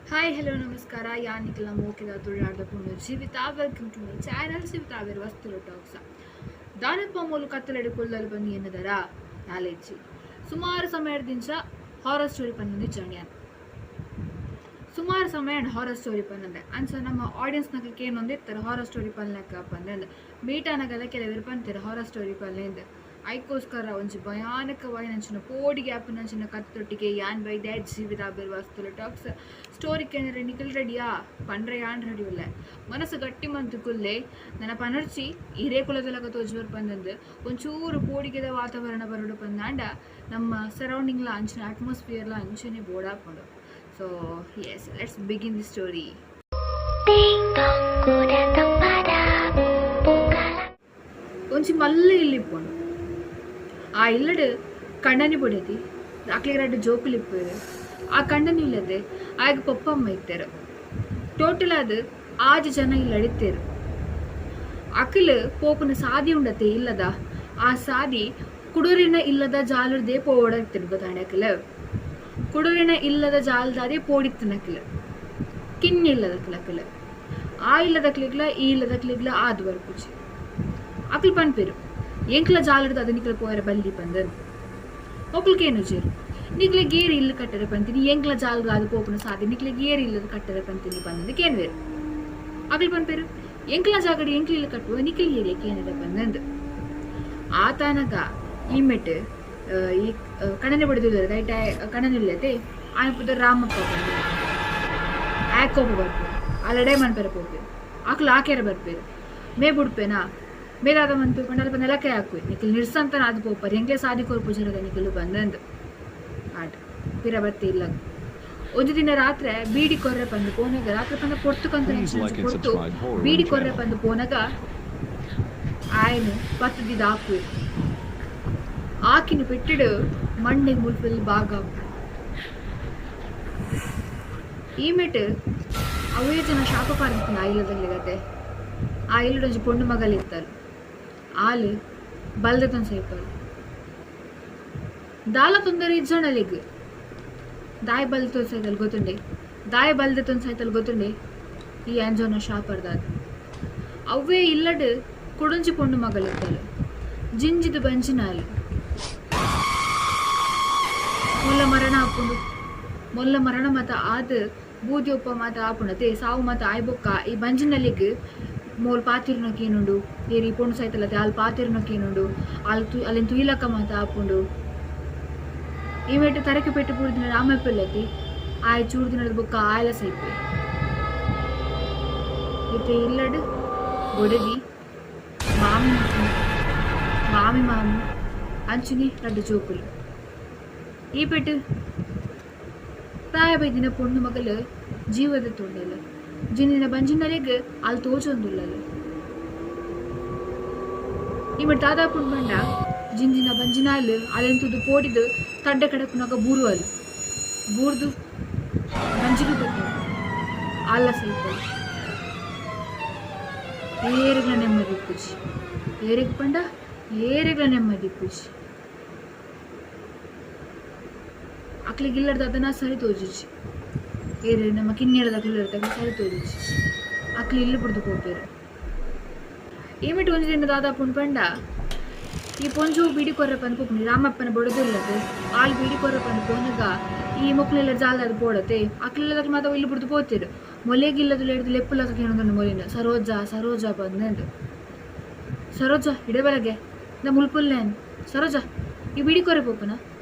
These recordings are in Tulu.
ಹಾಯ್ ಹಲೋ ನಮಸ್ಕಾರ ಯಾನಿಕಲ ಮೋಕಿದ ತುಳುನಾಡ್ದ ಪುಣ್ಣು Jeevitha. Welcome to my channel Jeevitha ವಸ್ತು ಟಾಕ್ಸ್. ದಾನಪ್ಪ ಮೂಲು ಕತ್ತಲೆಡೆ ಕುಳ್ಳಲು ಬಂದು ಎನ್ನದರ ನಾಲೆಜ್ಜಿ ಸುಮಾರು ಸಮಯದಿಂಚ ಹಾರರ್ ಸ್ಟೋರಿ ಪನ್ನೊಂದು ಚಂಡ್ಯಾನ್ ಸುಮಾರು ಸಮಯ ಹಾರರ್ ಸ್ಟೋರಿ ಪನ್ನಂದೆ ಅಂಚ ನಮ್ಮ ಆಡಿಯನ್ಸ್ ನಕಲಿಕ್ಕೆ ಏನೊಂದು ಇರ್ತಾರೆ ಹಾರರ್ ಸ್ಟೋರಿ ಪನ್ಲಕ್ಕ ಪಂದಂದು ಮೀಟಾನಗಲ್ಲ ಕೆಲವರು ಪಂತಾರೆ ಹಾರರ್ ಸ್ಟೋರಿ ಪನ್ಲೆಂದು. ಐಕೋಸ್ಕರ ಒಂಜಿ ಭಯಾನಕವಾಯಿನ ಅಂಚಿನ ಪೋಡಿಗೆ ಆಪುನಂಚಿನ ಕತ್ತೊಟ್ಟಿಗೆ ಯಾನ್ ಬೈದೆ ಜೀವಿತ ಬಿರ್ವಾಸ್ತುಲ ಟಾಕ್ಸ್ ಸ್ಟೋರಿ ಕೇಂದ್ರ ನಿಖಲ್ ರೆಡಿಯಾ ಪಂಡ್ರೆ ಯಾನ್ ರೆಡಿ ಉಲ್ಲೆ ಮನಸ್ಸು ಗಟ್ಟಿ ಮಂತು ಕುಲ್ಲೆ ನನ್ನ ಪನರ್ಚಿ ಹಿರೇ ಕುಲದಲಕ ತೋಜುವರ್ ಪಂದಂದು ಒಂಚೂರು ಪೋಡಿಗೆದ ವಾತಾವರಣ ಬರಡು ಪಂದಾಂಡ ನಮ್ಮ ಸರೌಂಡಿಂಗ್ಲ ಅಂಚಿನ ಅಟ್ಮಾಸ್ಫಿಯರ್ಲ ಅಂಚನೆ ಬೋಡಾಪುಂಡು. So yes, let's begin the story. ಒಂಜಿ ಮಲ್ಲ ಇಲ್ಲಿಪ್ಪುಂಡು. ಆ ಇಲ್ಲಡ್ ಕಂಡನಿ ಬುಡೆದಿ ಅಕ್ಲೆಗ್ ರಡ್ಡ್ ಜೋಕುಲು ಇಪ್ಪುವೆರ್. ಆ ಕಂಡನಿ ಇಲ್ಲದೆ ಆಯಗ್ ಪೊಪ್ಪಮ್ಮ ಇತ್ತೆರ್. ಟೋಟಲ್ ಆದ್ 6 ಜನ ಇಲ್ಲಡ್ ಇತ್ತೆರ್. ಅಕುಲು ಪೋಪುನ ಸಾದಿ ಉಂಡತೆ ಇಲ್ಲದ ಆ ಸಾದಿ ಕುಡೊರಿನ ಇಲ್ಲದ ಜಾಲುರ್ದೇ ಪೋವೊಡಾತಿತ್ತ್ಂಡ್ ಗೊತ್ತಾಂಡ ಅಕುಲು ಕುಡೊರಿನ ಇಲ್ಲದ ಜಾಲ್ದಾದೆ ಪೋಡಿತ್ತಿನಕುಲು ಕಿನ್ಯ ಇಲ್ಲದಕುಲು ಅಕುಲು ಆ ಇಲ್ಲದಕ್ಲೆಗ್ಲ ಈ ಇಲ್ಲದಕ್ಲೆಗ್ಲ ಆದ್ ಬರ್ಪುಜಿ. ಅಕುಲು ಪನ್ಪೆರ್ ಎಂಕ್ಲ ಜಾಲುರ್ದು ಅದು ನಿಕ್ಲ ಪೋಯೆರೆ ಬಲ್ಲಿ ಪಂದ್. ಮೊಕುಲು ಕೇನುಜೆರ್ ನಿಕ್ಲೆಗ್ ಏರ್ ಇಲ್ಲ್ ಕಟ್ಟರೆ ಪಂತಿನಿ ಎಂಕ್ಲ ಜಾಲ್ಗ್ ಆದ್ ಪೋಪುನ ಸಾದಿ ನಿಕ್ಲೆಗ್ ಏರ್ ಇಲ್ಲ್ ಕಟ್ಟರೆ ಪಂತಿನಿ ಪಂದ್ ಕೇನ್ವೆರ್. ಅಕುಲು ಪನ್ಪೆರ್ ಎಂಕ್ಲ ಜಾಗಡ್ ಎಂಕ್ಲ ಇಲ್ಲ್ ಕಟ್ಟುವ ನಿಕ್ಲ್ ಏರಿಯ ಕೇನರೆ ಪಂದ್. ಆತಾನಗ ಈಮೆಟ್ ಈ ಕಣನೆ ಬಡಿದುಲ್ಲೆರ್ ಐಟ್ ಕಣನೆ ಉಲ್ಲೆತೆ ಆಯನ ಪುದರ್ ರಾಮಪ್ಪ ಪಂದ್. ಆಯೆ ಕೋಪ ಬರ್ಪುಂಡು ಅಲಡೆ ಮನ್ಪೆರೆ ಪೋಪೆರ್ ಅಕುಲು ಆಕೆರೆ ಬರ್ಪೆರ್ ಮೇ ಬುಡ್ಪೆನಾ ಮೇ ದಾದ ಮನ್ಪೆ ಪಂಡ ಅಲ್ಪ ನೆಲಕೆ ಹಾಕುವೆ ನಿಕುಲು ನಿರ್ಸಂತನ ಆದ್ ಪೋಪರ್ ಎಂಕ್ಲೆ ಸಾದಿ ಕೊರ್ಪುಜೆರದ ನಿಕುಲು ಬಂದಂದ್ ಆಂಡ್ ಪಿರ ಬತ್ತೆ ಇಲ್ಲಗ್. ಒಂಜಿ ದಿನ ರಾತ್ರೆ ಬೀಡಿ ಕೊರ್ರೆ ಪಂದ್ ಪೋನಗ ರಾತ್ರೆ ಪಂಡ ಪೊರ್ತು Please like and ಪೊರ್ತು subscribe Horror beedi Room ಕೊರ್ರೆ channel. ಪಂದ್ ಪೋನಗ ಆಯನ್ ಪತ್ತ್ದಿದ್ ಆಕುವೆ ಆಕಿನ ಪೆಟ್ಟಿಡ್ ಮಂಡೆ ಮುಲ್ಪೆಲ್ ಬಾಗ ಈಮೆಟ್ ಅವೇ ಜನ ಶಾಪ ಪಾರ್ದಿತ್ತಿನ ಆ ಇಲ್ಲದಲ್ಲಿಗತೆ ಆ ಇಲ್ಲಡೊಂಜಿ ಪೊಣ್ಣು ಮಗಲ್ ಇತ್ತಲ್ ಆಲ್ ಬಲ್ದೆತೊಂದು ಸೈಪಲ್ ದಾಲ ತೊಂದರೆ ಇಜ್ಜಣಲಿಗ್ ದಾಯ್ ಬಲ್ತೊಂದು ಸೈತಲ್ ಗೊತ್ತುಂಡೆ ದಾಯ್ ಬಲ್ದೆತೊಂದು ಸೈತಲ್ ಗೊತ್ತುಂಡೆ ಈ ಅಂಜೋನ ಶಾಪರ್ದಾದ್ ಅವ್ವೇ ಇಲ್ಲಡ್ ಕೊಡೊಂಜಿ ಪೊಣ್ಣು ಮಗಲ್ ಇತ್ತಲ್ ಜಿಂಜಿದ್ ಬಂಜಿನಾಲ್ ಮೊಲ್ಲ ಮರಣ ಆಪುಂಡು ಮೊಲ್ಲ ಮರಣ ಮಾತ ಆದ್ ಬೂದಿಯೊಪ್ಪ ಮಾತ ಆಪುಂಡತೆ ಸಾವು ಮಾತ ಆಯ್ ಬೊಕ್ಕ ಈ ಬಂಜಿನಲಿಗ್ ಮೋಲ್ ಪಾತಿರ್ನಕೇನುಂಡು ಏರಿ ಪೊಣ್ಣು ಸೈತಲತೆ ಆಲ್ ಪಾತಿರ್ನಕೇನುಂಡು ಆಲ್ ತು ಅಲೆನ್ ತುಯಿಲಕ್ಕ ಮಾತ ಆಪುಂಡು. ಈಮೇಟ್ ತರಕೆ ಪೆಟ್ಟು ಪೂರ್ದಿನ ರಾಮಪ್ಪೆಲ್ಲತಿ ಆಯ್ ಚೂರ್ದಿನದ ಬೊಕ್ಕ ಆಯಲ ಸೈಪೆ ಇತ್ತೆ ಇಲ್ಲಡ್ ಬೊಡೆದಿ ಮಾಮಿ ಮಾಮಿ ಮಾಮಿ ಅಂಚಿನಿ ರಡ್ಡ್ ಜೋಕುಲು. ಈ ಪೆಟ್ಟು ಪ್ರಾಯ ಬೈದಿನ ಪೊಣ್ಣು ಮಗಲ್ ಜೀವದ ತೊಂಡಲ್ ಜಿಂಜಿನ ಬಂಜಿನಲೆಗ್ ಆಲ್ ತೋಜೊಂದುಲ್ಲಲ್. ಈಮೆಟ್ ದಾದ ಪುಂಡು ಪಂಡ ಜಿಂಜಿನ ಬಂಜಿನಾಲ್ ಅಲೆನ್ ತೂದು ಪೋಡಿದ್ ತಡ್ಡೆ ಕಡಪುನಗ ಬೂರುವಲ್ ಬೂರ್ದು ಬಂಜಿಗ್ ತತ್ತುಂಡು ಆಲ್ಲ ಸೈಪಲ್. ಏರೆಗ್ಲ ನೆಮ್ಮದಿ ಇಪ್ಪುಜಿ ಏರೆಗ್ ಪಂಡ ಏರೆಗ್ಲ ನೆಮ್ಮದಿ ಇಪ್ಪುಜಿ. ಅಕ್ಲೆಗ್ ಇಲ್ಲಡ್ದ್ ಅದನ ಸರಿ ತೋಜುಜಿ ಏರ್ ನಮ್ಮ ಕಿನ್ಯೆರ್ದಕ್ಲು ಇರ್ದಕ್ಲು ಸರಿ ತೋಜುಜಿ ಅಕ್ಲು ಇಲ್ಲ್ ಬುಡ್ದು ಪೋಪೆರ್. ಈಮೆಟ್ ಒಂಜಿ ದಿನ ದಾದ ಆಪುಂಡು ಪಂಡ ಈ ಪೊಂಜೋವು ಬೀಡಿ ಕೊರ್ರೆ ಪಂದ್ ಪೋಪುಂಡು ರಾಮಪ್ಪನ ಬೊಡೆದಿಲ್ಲತೆ ಆಲ್ ಬೀಡಿ ಕೊರ್ರೆ ಪಂದ್ ಪೋನಗ ಈ ಮೊಕ್ಲೆಲ್ಲ ಜಾಲ್ದಾದ್ ಪೋಡತೆ ಅಕ್ಲೆಲ್ಲದಕ್ಲು ಮಾತ ಇಲ್ಲ್ ಬುಡ್ದು ಪೋತೆರ್ ಮೊಲೆಗ್ ಇಲ್ಲದುಲ ಹಿಡ್ದು ಲೆಪ್ಪುಲಕ ಕೇನೊಂದುಂಡು ಮೊಲಿನ ಸರೋಜ ಸರೋಜ ಪಂದ್. ಸರೋಜ ಇಡೆ ಬಲಗೆ ಇಂದ ಮುಲ್ಪುಲ್ಲೇನ್ ಸರೋಜ ಈ ಬೀಡಿ ಕೊರ್ರೆ ಪೋಪುನ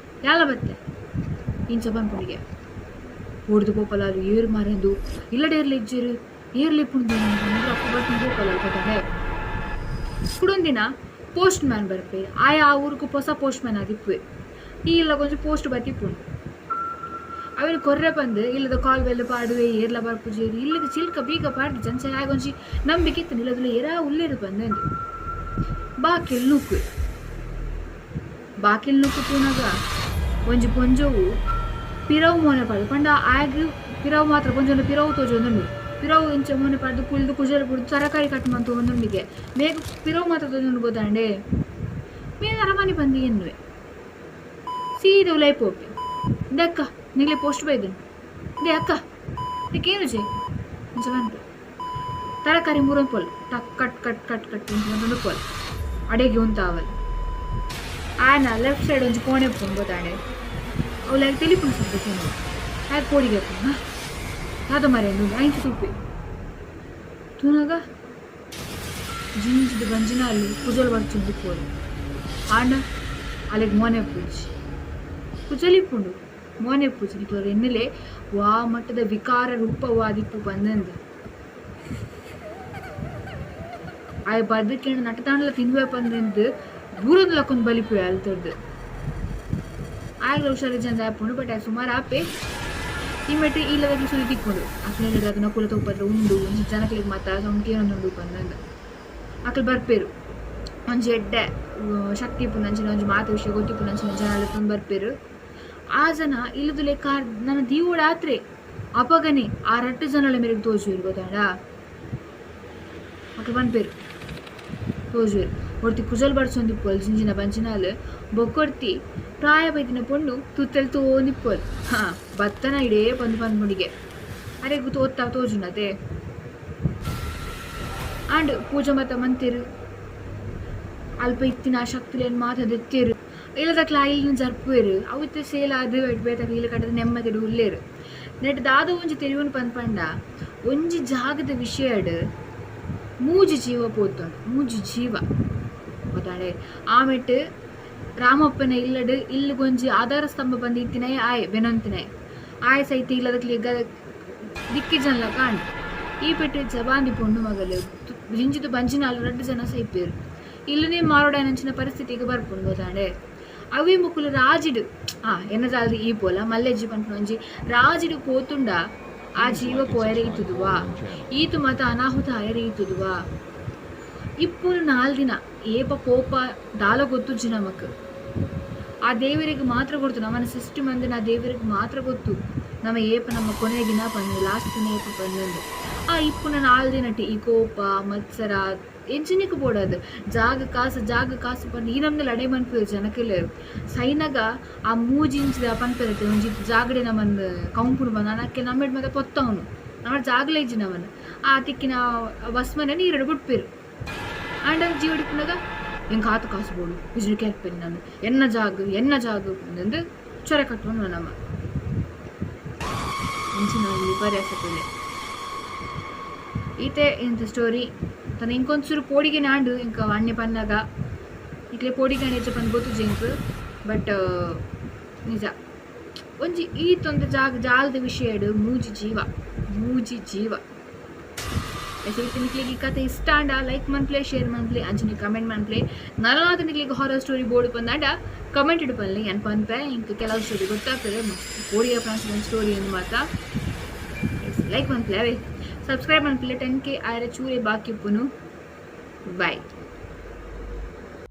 ಯಾಲ ಬತ್ತೆ ಇಂಚ ಪನ್ಪುಂಡಿಗೆ ಓಡ್ದು ಪೋಪಲಾಲು ಏರ್ ಮಾರೆಂದು ಇಲ್ಲಡೆ ಏರ್ಲ ಇಜ್ಜೆರ್ ಏರ್ಲ ಇಪ್ಪುಂಡು ಅಪ್ಪ ಬರ್ತುಂಡು ಪೋಪಲಾಲು ಕಟಡೆ. ಕುಡೊಂದಿನ ಪೋಸ್ಟ್ ಮ್ಯಾನ್ ಬರ್ಪೆ ಆಯ ಆ ಊರುಗು ಪೊಸ ಪೋಸ್ಟ್ ಮ್ಯಾನ್ ಆದಿಪ್ಪುವೆ ಈ ಇಲ್ಲ ಕೊಂಚ ಪೋಸ್ಟ್ ಬತ್ತಿಪ್ಪುಂಡು ಅವೆನ್ ಕೊರ್ರೆ ಪಂದ್ ಇಲ್ಲದ ಕಾಲ್ ಬೆಲ್ ಪಾಡುವೆ ಏರ್ಲ ಬರ್ಪುಜೆರ್ ಇಲ್ಲದ ಚಿಲ್ಕ ಬೀಗ ಪಾಡ್ದು ಜಂಚ ಆಯಗೊಂಜಿ ನಂಬಿಕೆ ಇತ್ತುಂಡು ಇಲ್ಲದುಲ ಏರಾ ಉಲ್ಲೆರ್ ಪಂದ್ ಬಾಕಿಲ್ ನೂಕುವೆ ಬಾಕಿಲ್ ನೂಕು ತೂನಗ ಒಂಜಿ ಪೊಂಜೊವು ಪಿರವು ಮೋನೆ ಪಾಡ್ದು ಪಂಡ ಆಯಗ್ ಪಿರವು ಮಾತ್ರ ಪೊಂಜೊನ ಪಿರವು ತೋಜೊಂದುಂಡು ಪಿರವು ಇಂಚ ಮೋನೆ ಪಾಡ್ದು ಕುಲ್ದು ಕುಜಲ್ ಬುಡ್ದು ತರಕಾರಿ ಕಟ್ ಮಂತೊಂದುಂಡಿಗೆ ಮೇಗ್ ಪಿರವು ಮಾತ್ರ ತೋಜೊಂದುಂಡು ಗೊತ್ತಾಂಡೆ ಮೇನ್ ಅರಮನೆ ಪಂದ್ ಎನ್ನುವೆ ಸೀದಾ ಉಲಾಯಿ ಪೋಪೆ ಇಂದೆ ಅಕ್ಕ ನಿಗ್ಲೆ ಪೋಸ್ಟ್ ಬೈದುಂಡು ಇಂದೆ ಅಕ್ಕ ಕೇನುಜೆ ಇಂಚ ಪನ್ಪೆ. ತರಕಾರಿ ಮೂರೊಂದು ಪೋಲ್ ಟಕ್ ಕಟ್ ಕಟ್ ಕಟ್ ಕಟ್ ಇಂಚ ಮಂತೊಂದು ಪೋಲ್ ಅಡೆಗೆ ಉಂತಾವಲ್. ಆಯನ ಲೆಫ್ಟ್ ಸೈಡ್ ಒಂಜಿ ಕೋಣೆ ಉಪ್ಪುಂಡು ಗೊತ್ತಾಂಡೆ. ಅವುಲು ಆಯಗ್ ತೆಲಿಪುನ ಶಬ್ದ ಕೇನುಂಡು. ಆಯಗ್ ಪೋಡಿಗೆ ಆಪುಂಡು. ಹಾ ದಾದ ಮಾರ್ರೆ ಉಂದು ಅಂಚ ತೂಪೆ. ತೂನಗ ಜಿಂಜಿದ್ ಬಂಜಿನಾಲ್ ಕುಜಲ್ ಬರ್ಚೊಂದು ಇಪ್ಪುವಲ್. ಆಂಡ ಅಲೆಗ್ ಮೋನೆ ಇಪ್ಪುಜಿ. ಕುಜಲ್ ಇಪ್ಪುಂಡು ಮೋನೆ ಇಪ್ಪುಜಿ. ನಿಕುಲು ಎನ್ನುಲೆ ವಾ ಮಟ್ಟದ ವಿಕಾರ ರೂಪವಾದಿಪ್ಪು ಪಂದಂದ್. ಆಯೆ ಬದುಕೆಂಡ ನಟತಾಂಡಲ ತಿನ್ನುವೆ ಪಂದ್ ಬೂರೊಂದು ಲಕ್ಕೊಂದು ಬಲಿಪುವೆ ಅಲ್ತುರ್ದು. ಆಯಗ್ಲ ಹುಷಾರಿಜ್ಜಂದೆ ಆಪುಂಡು ಬಟ್ ಆಯೆ ಸುಮಾರ್ ಆಪೆ. ಈ ಮೆಟ್ ಇಲ್ಲದಕ್ಲೆ ಸುದ್ದಿ ತಿಕ್ಕುಂಡು. ಅಕ್ಲೆನ ದಾದ ನಕುಲ ತೋಪತ್ರ ಉಂಡು ಒಂಜಿ ಜನಕ್ಲೆಗ್ ಮಾತ ಸೌಂಡ್ ಕೇನೊಂದುಂಡು ಪಂದ್. ಅಕ್ಲ್ ಬರ್ಪೆರ್. ಒಂಜಿ ಎಡ್ಡೆ ಶಕ್ತಿ ಇಪ್ಪುನಂಚಿನ ಒಂಜಿ ಮಾತ ವಿಷಯ ಗೊತ್ತಿಪ್ಪುನಂಚಿನ ಜನ ಲೆತ್ತೊಂದು ಬರ್ಪೆರ್. ಆ ಜನ ಇಲ್ಲದುಲೆ ಕಾರ್ ನನ ದೀವೊಡಾತ್ರೆ ಅಪಗನೆ ಆ ರಡ್ಡ್ ಜನಲ ಮೆರೆಗ್ ತೋಜುವೆರ್ ಗೊತ್ತಾಂಡಾ. ಅಕ್ಲ್ ಪನ್ಪೆರ್ ತೋಜುವೆರ್ ಒರ್ತಿ ಕುಜಲ್ ಬಡ್ಸೊಂದಿಪ್ಪುವಲ್ ಜಿಂಜಿನ ಬಂಜಿನಾಲ್ ಬೊಕ್ಕೊರ್ತಿ ಪ್ರಾಯ ಬೈದಿನ ಪೊಣ್ಣು ತುತ್ತೆಲ್ ತೋಂದಿಪ್ಪುವಲ್. ಹಾ ಬತ್ತನ ಇಡೇ ಪಂದ್ ಪನ್ಪುಂಡಿಗೆ ಅರೆಗ್ ತೋತ್ತ ತೋಜುಂಡತೆ. ಆಂಡ್ ಪೂಜೆ ಮಾತ ಮಂತೆರ್. ಅಲ್ಪ ಇತ್ತಿನ ಆ ಶಕ್ತಿಲೆನ್ ಮಾತ ದೆತ್ತೆರ್. ಇಲ್ಲದಕ್ಲ್ ಆ ಇಲ್ಲ್ನ್ ಜರ್ಪುವೆರ್. ಅವು ಇತ್ತೆ ಸೇಲ್ ಆದ್ ಐಟ್ ಬೇತೆಕ್ಲ್ ಇಲ್ಲ್ ಕಟ್ಟ್ದ್ ನೆಮ್ಮದಿಡ್ ಉಲ್ಲೆರ್. ನೆಟ್ ದಾದ ಒಂಜಿ ತೆರಿಯೊನು ಪಂದ್ ಪಂಡ ಒಂಜಿ ಜಾಗದ ವಿಷಯಡ್ ಮೂಜಿ ಜೀವ ಪೋತುಂಡು. ಮೂಜಿ ಜೀವ ಗೊತ್ತಾಂಡೆ. ಆಮೆಟ್ ರಾಮಪ್ಪನ ಇಲ್ಲಡ್ ಇಲ್ಲ್ಗ್ ಒಂಜಿ ಆಧಾರ ಸ್ತಂಭ ಪಂದ್ ಇತ್ತಿನಯೆ ಆಯೆ ಬೆನೊಂತಿನಯೆ. ಆಯೆ ಸೈತಿ ಇಲ್ಲದಕ್ಲೆಗ್ ದಿಕ್ಕಿಜನ್ಲಕ ಆಂಡ್. ಈ ಪೆಟ್ಟ್ ಜವಾಂದಿ ಪೊಣ್ಣು ಮಗಲ್ ಜಿಂಜಿದ್ ಬಂಜಿನಾಲ್ ರಡ್ಡ್ ಜನ ಸೈಪೆರ್. ಇಲ್ಲುನೇ ಮಾರೊಡಾಯಿನಂಚಿನ ಪರಿಸ್ಥಿತಿಗ್ ಬರ್ಪುಂಡು ಗೊತ್ತಾಂಡೆ. ಅವೇ ಮೊಕುಲು ರಾಜಿಡ್ ಆ ಎನ್ನ ಜಾಲ್ದ ಈ ಪೋಲ ಮಲ್ಲೆಜ್ಜಿ ಪನ್ಪುನ ಒಂಜಿ ರಾಜಿಡ್ ಪೋತುಂಡ ಆ ಜೀವ ಪೋಯೆರೆ ಇತ್ತುದುವಾ? ಈತ್ ಮಾತ ಅನಾಹುತ ಆಯೆರೆ ಇತ್ತುದುವಾ? ಇಪ್ಪುನು ನಾಲ್ ದಿನ ಏಪ ಪೋಪ ದಾಲ ಗೊತ್ತುಜ್ಜಿ ನಮಕ್. ಆ ದೇವೆರೆಗ್ ಮಾತ್ರ ಗೊತ್ತು ನಮನ ಸೃಷ್ಟಿ ಮಂದಿನ ಆ ದೇವೆರೆಗ್ ಮಾತ್ರ ಗೊತ್ತು ನಮ ಏಪ ನಮ್ಮ ಕೊನೆ ದಿನ ಪಂದ್ ಲಾಸ್ಟ್ ದಿನ ಏಪ ಪಂದ್. ಆ ಇಪ್ಪುನ ನಾಲ್ ದಿನಟ್ ಈ ಕೋಪ ಮತ್ಸರ ಎಂಚಿನೆಕ್ ಬೋಡಾದ್ ಜಾಗ ಕಾಸ್ ಜಾಗ ಕಾಸ್ ಪಂದ್ ಈ ನಮೂನೆ ಲಡಾಯಿ ಮನ್ಪುವೆರ್ ಜನಕುಲು. ಸೈನಗ ಆ ಮೂಜಿ ಇಂಚಿದ ಪನ್ಪೆರತ್ತೆ ಒಂಜಿ ಜಾಗಡೆ ನಮನ್ ಕೌಂಪುನು ಪಂದ್ ಆಂಡ ಅಕ್ಲೆ ನಮ್ಮೆಡ್ ಮಾತ ಪೊತ್ತವುನು ನಮಡ ಜಾಗಲ ಇಜ್ಜಿ ನಮನ್ ಆ ತಿಕ್ಕಿನ ಭಸ್ಮನೆ ನೀರುಡು ಬುಡ್ಪೆರ್. ಆಂಡ ಜೀವಡ್ ಇಪ್ಪುನಗ ಎಂಕ್ ಆತ್ ಕಾಸ್ ಬೋಡು ಇಜ್ಜಿಂಡ ಕೆರ್ಪೆರ್ ನನ್ ಎನ್ನ ಜಾಗ್ ಎನ್ನ ಜಾಗ್ ಪಂದ್ ಚೊರೆ ಕಟ್ಟೊನುವ ನಮ. ಇಂಚಿನ ಒಂಜಿ ವಿಪರ್ಯಾಸ ತೂಲೆ. ಈತೆ ಇಂತ ಸ್ಟೋರಿ ತನ ಎಂಕೊಂಚೂರು ಪೋಡಿಗೆನೆ ಆಂಡ್ ಎಂಕ್ ಅಣ್ಣೆ ಪನ್ನಗ ನಿಕ್ಲೆ ಪೋಡಿಗೆ ಆಂಡ ಎಂಚ ಪಂದ್ ಗೊತ್ತುಜ್ಜಿ ಎಂಕ್ ಬಟ್ ನಿಜ ಒಂಜಿ ಈತೊಂತೆ ಜಾಗ್ ಜಾಲ್ದ ವಿಷಯಡ್ ಮೂಜಿ ಜೀವ ಮೂಜಿ ಜೀವ. ಎಸ್ ನಿಕ್ಲೆಗ್ ಈ ಕತೆ ಇಷ್ಟ ಆಂಡ ಲೈಕ್ ಮನ್ಪುಲೆ ಶೇರ್ ಮನ್ಪುಲೆ ಅಂಚನೆ ಕಮೆಂಟ್ ಮನ್ಪುಲೆ. ನನಲಾತ್ ನಿಕ್ಲೆಗ್ ಹಾರರ್ ಸ್ಟೋರಿ ಬೋಡು ಪಂದಾಂಡ ಕಮೆಂಟ್ ಡ್ ಪನ್ಲೆ ಯಾನ್ ಪನ್ಪೆ. ಎಂಕ್ ಕೆಲವು ಸ್ಟೋರಿ ಗೊತ್ತಾಪುಂಡು ಮಸ್ತ್ ಪೋಡಿಗೆ ಆಪುನ ಸ್ಟೋರಿ ಉಂದು ಮಾತ. ಲೈಕ್ ಮನ್ಪುಲೆ ಅವೇ ಸಬ್ಸ್ಕ್ರೈಬ್ ಮನ್ಪುಲೆ 10K ಆಯೆರೆ ಚೂರೇ ಬಾಕಿ ಉಪ್ಪುನು. ಬಾಯ್.